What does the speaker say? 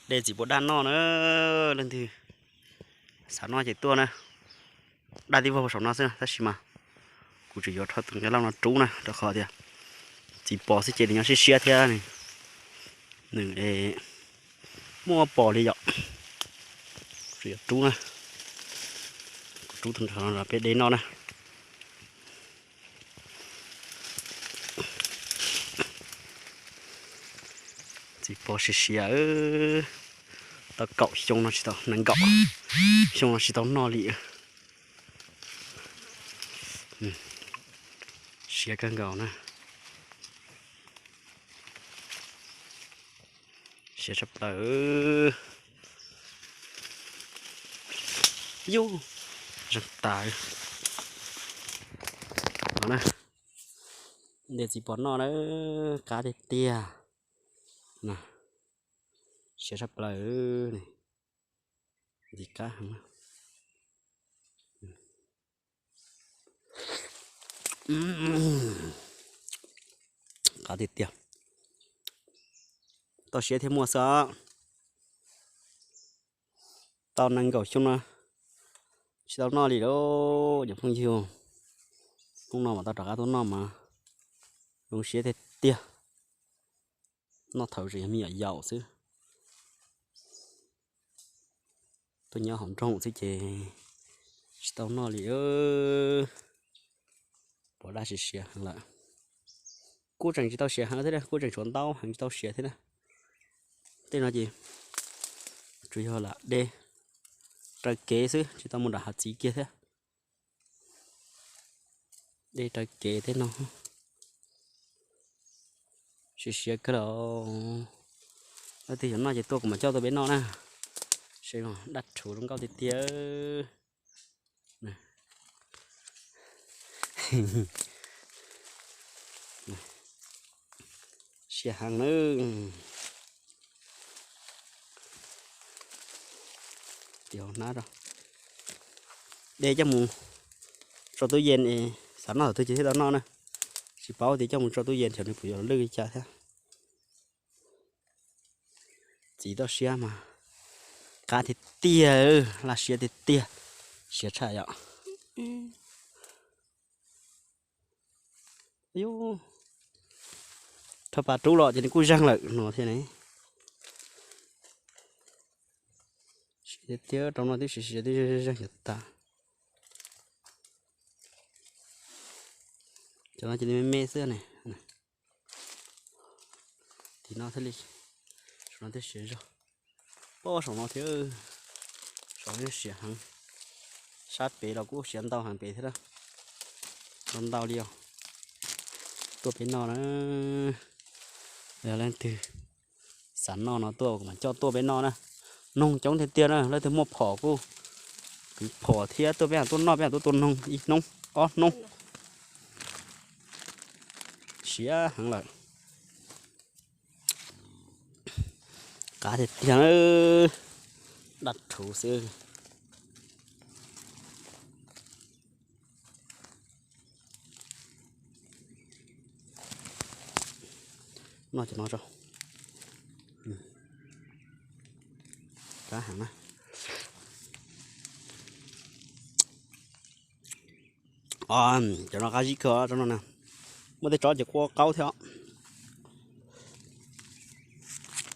De txiv puas daj noj na, leej twg xav noj ces tuaj na. Daj tib vog saum no xwb na, tab sis mas kuv tseem yuav rho tus nqaij lauj no rub na, rau qhov tias txiv pos xwb ces nws nyob siab siab thiab, nws muaj pos li yom. Kuv tseem yuav rub na, kuv rub tus nqaij no los peb de noj na. Txiv pos siav siav, tau kaum xyoo no tsis tau, nees nkaum xyoo no tsis tau noj li. Siav kawg nkaus na. Siav tshaj plaws. Yus, zeeg tas no na. De txiv pos noj na, qab tiag tiag. Siav tshaj plaws, ntxim qab heev. Qab tiag tiag. Toj siab thiaj muaj xwb os. Tau nees nkaum xyoo no tsis tau noj li lauj cov phooj ywg. Hnub no mas tau rov qab tuaj noj mas zoo siab tiag tiag. Noj thaum tseem yog me nyuam yaus xwb. Tuaj nyob hauv nroog xwb ces tsis tau noj li. Pos daj siav siav heev lawm. Kuj tseem tsis tau siav heev thiab na, kuj tseem tshuav ntau heev tsis tau siav thiab na. Tej no ces tsuas yog lam de raws kev xwb, tsis tau mus nram hav txiv kiag thiab. De raws kev tej no. Siav siav kawg los. Leej twg yuav noj ces tuaj kuv mam coj tuaj peb noj na. Saib daj rhuv zoo nkauj tiag tiag. Siav heev nawb. Hnab, de coj mus tso tub yees, xav noj thaum twg ces thiaj tau noj na. Tsis paub tias coj mus tso tub yees xyov nws puas yuav lwj li cas thiab. Txiv toj siab mas qab tiag tiag, laj siab tiag tiag, siav tshaj yom. Rho pas rub los ces nws kuj zeeg lawm no thiab ne. Siav tiag tiag, rau no twb siav siav twb zeeg xyov tas. Cov no ces nws me me xwb ne. Tim no thiaj li, saum no thiaj siav zog. Pob saum no thiab, saum no siav heev. Sab pem los kuj siav ntau heev pem thiab. Ntau ntau li os. Tuaj peb noj na. Yog leej twg xav noj no tuaj kuv mam coj tuaj peb noj na. Noog coob tiag tiag na, leej twg muaj phom kuj kwv phom thiab tuaj peb hais tuaj noj, peb hais tuaj tua noog ib hnub ob hnub. Siav heev lawm. Qab tiag tiag, daj rhuv xwb. Noj cov no tso. Qab heev na. Cov no qab zib kawg tsob no na. Muaj tej tsob ces kuj qaub thiab.